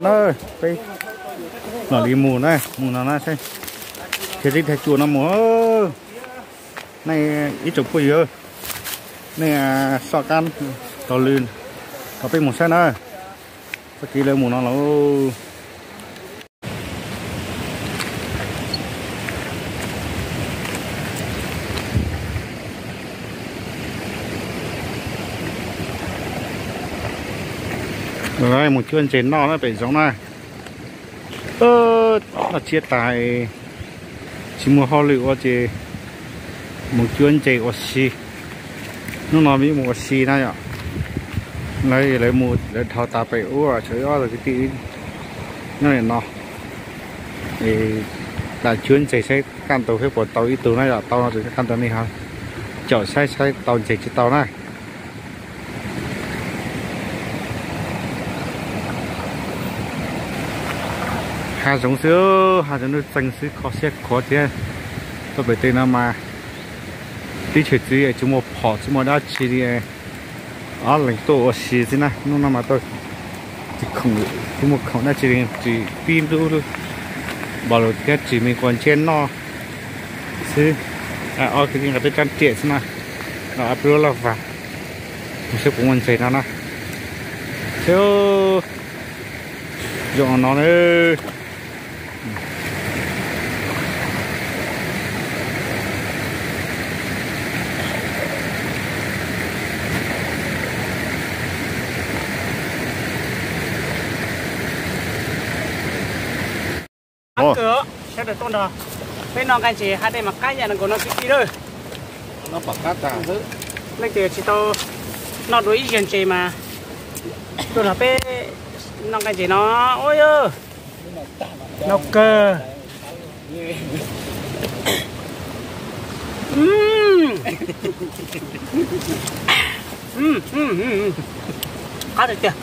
Na, peb mam li mus na, mus no na, saib, khiav teb thaj cua no mus. Nej ib tsoom phooj ywg, nej soj qab taug lw, kom peb mus saib na, txoj kev lawv mus no lauj. Mus cuab ntses noj na pem zoov na. Noj tsiab tas, tsis muaj hauj lwm ua ces mus cuab ntses ua si. Hnub no peb mus ua si na yom. Lawv, lawv mus lawv dhau tas pem ub, tshuav ob tug kwv tij nyob li no. Es lam cuab ntses saib kaj ntug peb puas tau ib tug na yom, tau no ces kaj ntug nej ho caum saib saib tau ntses tsis tau na. Hav zoov xwb, hav zoov nuj txeeg xwb, kho siab khuav thiab. Tuaj pem tej no mas teb chaws txiv tsis muaj phom tsis muaj dab tsi li. Ob leeg tuaj ua si xwb na, hnub no mas tuaj tsis khoom, tsis muaj khoom dab tsi li, tsis pib lub npaus lus thiab tsis me quas ntsiab noj xwb. Ob kwv tij nqa peb rab riam xwb na, ob peb lub laj vas, mus saib puas muaj ntses no na. Saib, zoo no na. Sawv daws tuaj nrog peb noj nqaij ntses hav dej mas qab yam nees nkaum no kwv tij lawm. Leej twg tsis tau noj dua ib zaug ntses mas tuaj nrog peb noj nqaij ntses no. Ua yog no kawg. Qab tiag tiag.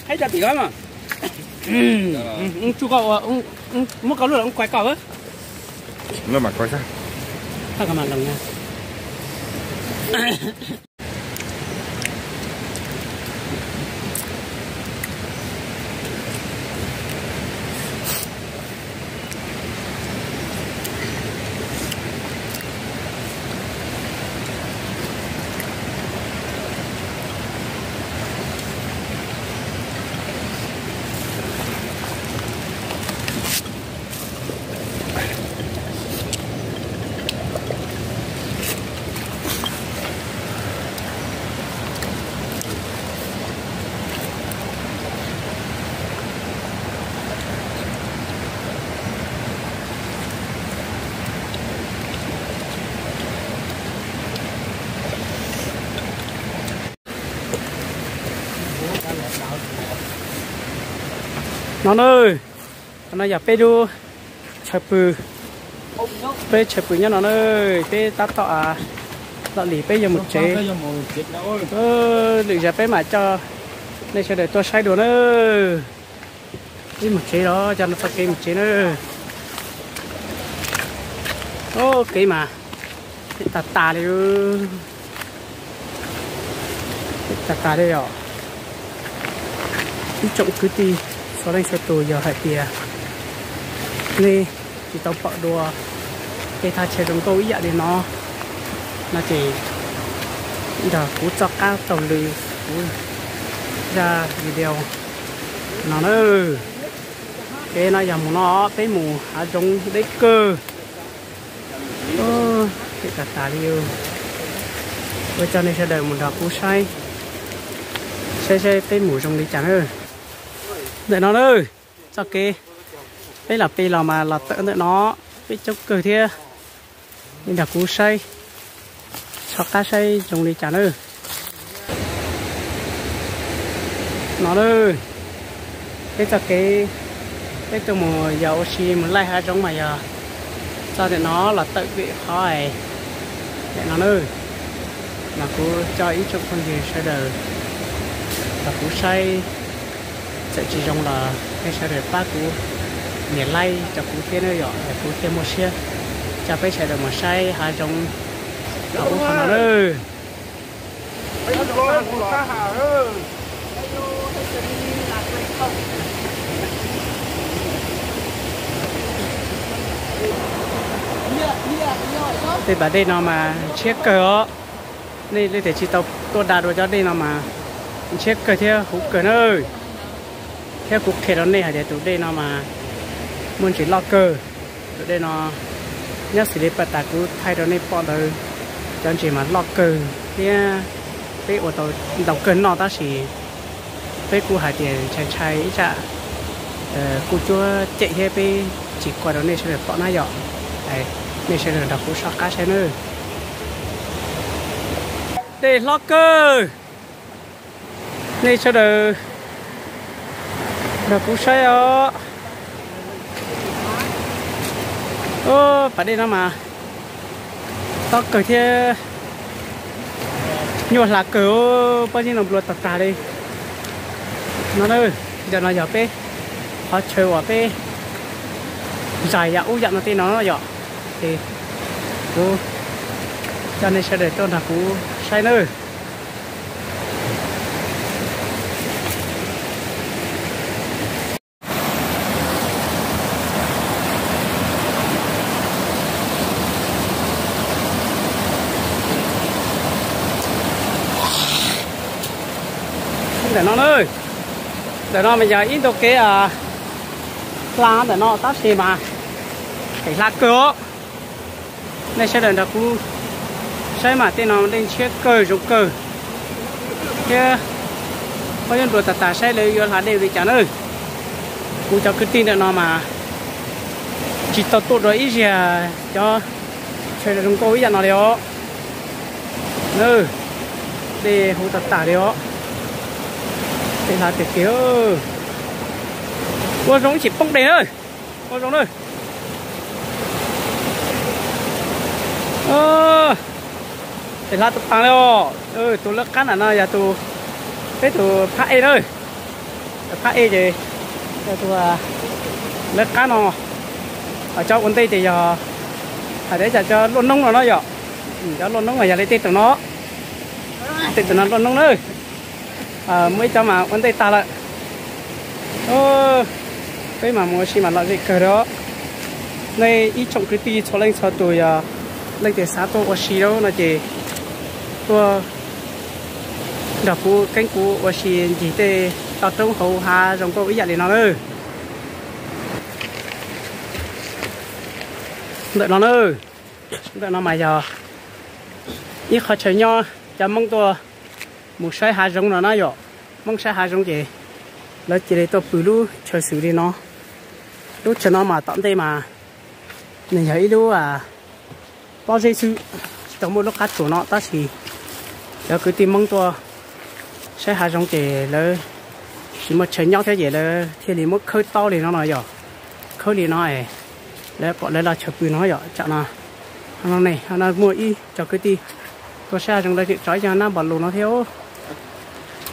Ib co tim koj mas. Tsuj koj ua, muab koj lub los kuaib koj. Lub mas kuaib xwb. No na, no yog peb lub chaw pw, peb chaw pw nyob no na, peb tab tom lom li peb yuav mus tsev. Lwm zaus peb mam coj nej sawv daws tuaj saib dua na. Peb mus tsev los coj no txoj kev mus tsev na. Kev mas phem tas tas li, phem tas tas li os. Ib tsoom kwv tij txhua leej txhua tus, yog hais tias nej tsis tau pom dua tej thaj chaw zoo nkauj ib yam li no no ces nrog kuv txoj qab taug lw kuv zaj video no na. Kev no yog mus no, peb mus hav zoov deb kawg. Phem tas tas li. Ua coj nej sawv daws mus nrog kuv saib, saib saib peb mus zoo li cas na. Ntawm no na, txoj kev peb los peb los mas los tawm ntawm no, peb coob kawg thiab. Nej nrog kuv saib, soj qab saib zoo li cas na. No na, peb txoj kev, Peb tuaj mus yos ua si mus laij hav zoov mas yog txog ntawm no los tawm pem qhov ntawm no na. Mas kuv coj ib tsoom phooj ywg sawv daws los kuv saib, txawm tsis zoo los nej sawv daws pab kuv nias like rau kuv thiab na yom, kuv thiaj muaj siab coj peb sawv daws mus saib hav zoov los ub qhov no na. Tej pas dej no mas ntshiab kawg os. Nej leej twg tsis tau tuaj da dua cov dej no mas ntshiab kawg thiab huv kawg na. Thiab kuv qhia rau nej hais tias tus dej no mas muaj ntsis loj kawg. Tus dej no nyob xws li pas tas kuv thaij rau nej pom ntawd, cov ntses mas loj kawg thiab peb ua tau ntau kawg noj tab sis peb kuj hais tias ntshai ntshai ib tsam kuj cuab cem thiab peb tsis qua rau nej sawv daws pom na yom. Nej sawv daws nrog kuv soj qab saib nawb. Dej hlob kawg. Nej sawv daws nrog kuv saib os. Pas dej no mas tob kawg thiab nyuaj hla kawg, pob zeb no nplua tag tag li no na. Ntawm no yog peb qhov chaw uas peb zais yam ub yam no tej no yom. Es kuv coj nej sawv daws tuaj nrog kuv saib nawb. Ntawm no na, ntawm no mas yog ib ntu kev hla ntawm no tab sis mas pem hla kawg os. Nej sawv daws nrog kuv saib mas tej no dej ntshiab kawg zoo kawg thiab pob zeb nplua tag tag, saib lawv yuav hla dej li cas na. Kuv cov kwv tij ntawm no mas tsis tau tuaj dua ib zaug cov chaw zoo nkauj ib yam no li os. Dej huv tag tag li os. Tej hla tiag tiag. Ua zoo ib chim poob dej na. Ua zoo na. Tej hla tag tag li os. Tus lawv qab ntawm no yog tus, peb tus phab ej na. Phab ej ces yog tus lawv qab no. Cov ua ntej ces yog hais tias cov luaj noob no no yom. Cov luaj noob mas yog li tej tus no, tej tus no luaj noob na. Muaj ib cov mas ua ntej tag lawm. Peb mas mus ua si mas lom zem kawg li. Nej ib tsoom kwv tij txhua leej txhua tus yog leej twg xav tuaj ua si lawm no ces tuaj nrog kuv keeb kuv ua si ncig tej toj roob hauv hav zoo nkauj ib yam li no na. Ntawm no na, ntawm no mas yog ib qhov chaw nyob cov Hmoob tuaj mus saib hav zoov no na yom. Hmoob saib hav zoov ces lawv cia li tuaj pw lub chaw xws li no. Lub chaw no mas tom ntej mas nws yog ib lub pob zeb xwb, tsis tau muaj lub qab tsuas no tab sis cov kwv tij Hmoob tuaj saib hav zoov ces lawv tsis muaj chaw nyob thiab ces lawv thiaj li muab khawb taub li no no yom. Khawb li no, lawv kom lawv los chaw pw no yom. Tsam no, no muaj ib co kwv tij tuaj saib hav zoov lawv tseem tso ib co nab npog lus no thiab.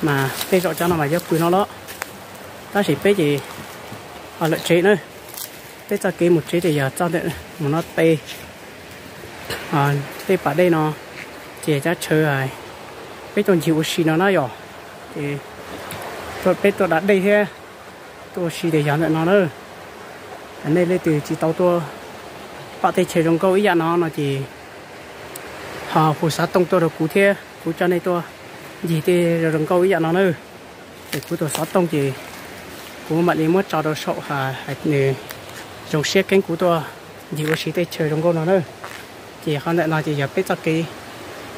Mas tej zaum cov no mas yuav pw no los, tab sis peb ces ho lawm tsev na. Peb txoj kev mus tsev ces yog txoj ntawm mus no tes tej pas dej no, ces cov chaw peb tuaj ncig ua si no na yom. Ces peb tuaj da dej thiab tuaj ua si ces yog ntawm no na. Nej leej twg tsis tau tuaj pom tej chaw zoo nkauj ib yam no no ces ho hu xov tooj tuaj rau kuv thiab kuv coj nej tuaj ncig tej zoo nkauj ib yam no na. Es kuv tus xov tooj ces kuv mam li muab tso rau saum hais nws zoo siab keeb kuv tuaj ncig ua si tej chaw zoo nkauj no na. Ces qhov ntawm no ces yog peb txoj kev,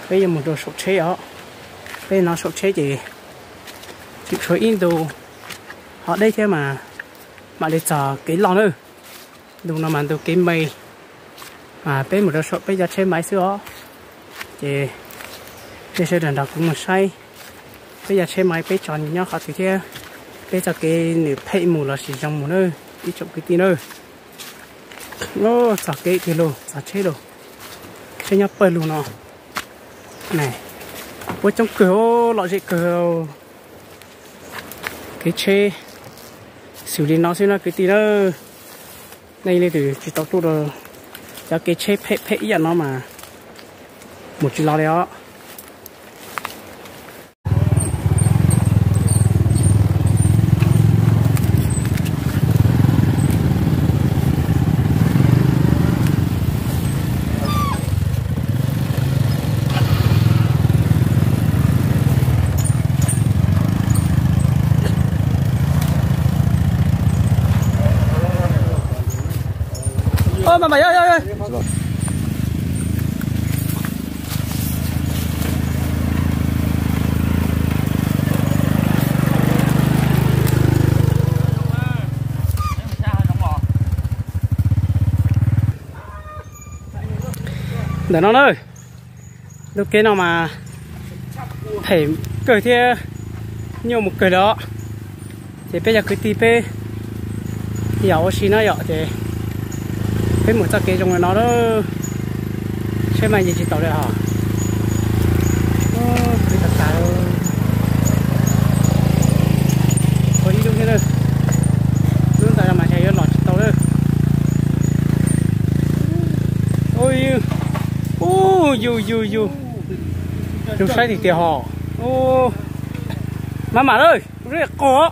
peb yuav mus rau saum tsheb os. Peb no saum tsheb ces tseem tshuav ib ntu ho deb thiab mas mam li txog kev loj na. Ntu no mas ntu kev me, peb mus rau saum peb cov tsheb maiv xwb os. Ces nej sawv daws nrog kuv mus saib peb cov tsheb maiv peb tso nyob qhov twg thiab peb txoj kev nws phem mus lossis zoo mus na. ib tsoom kwv tij na. Txog kev tiag lauj, txog tsheb lauj. Tsheb nyob pawg lug no. Puab coob kawg, lom zem kawg. Kev tsheb xws li no xwb no kwv tij na. Nej leej twg tsis tau tuaj rau cov kev tsheb phem phem ib yam no mas mus tsis los li os. Ntawm no na, ntu kev no mas phem kawg thiab nyuaj mus kawg li os. Ces peb cov kwv tij peb yog ua si no yom, ces peb mus txoj kev zoo li no lawm. Tsheb mas nce tsis taus li hos. Ua ib lub thiab, lub ntawd mas ntshe yuav los tsis tau lawm. Ub, yus yus yus, zoo saib tiag tiag hos. Ub, maj mam lawm, lub qaug.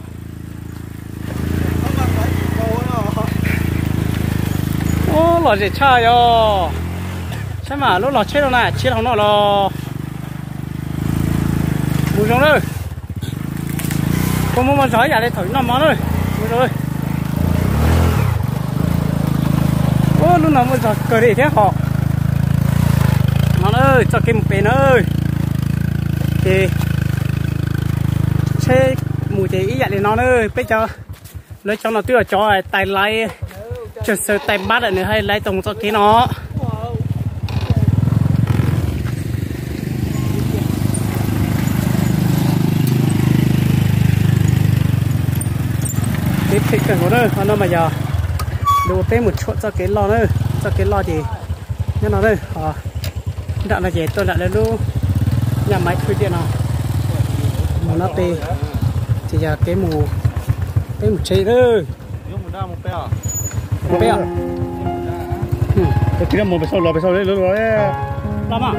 Ub, lom zem tshaj yog. Saib mas lub log tsheb no na, tsheb hauv no los mus zoo lawm. Kua muag muaj zog ib yam li thaum noj mov na. Mus zoo. Ub, lub no muaj zog kawg li thiab hos. No na, txoj kev mus pem na. Ces tsheb mus ces ib yam li no na. Peb cov, lawv cov no twb yog cov tais laiv, cov xav tais npab lawm nws haj laiv tau txoj kev no. Kev phem kawg nkaus na, qhov no mas yog lus peb mus tshuam txoj kev loj na, txoj kev loj ces nyob no na, nram no ces tuaj nram lawv lub nyaj maiv thwj tiaj no, mus no pem, ces yog kev mus, peb mus tsev na. Peb, mus pem sau los pem sau los los mas.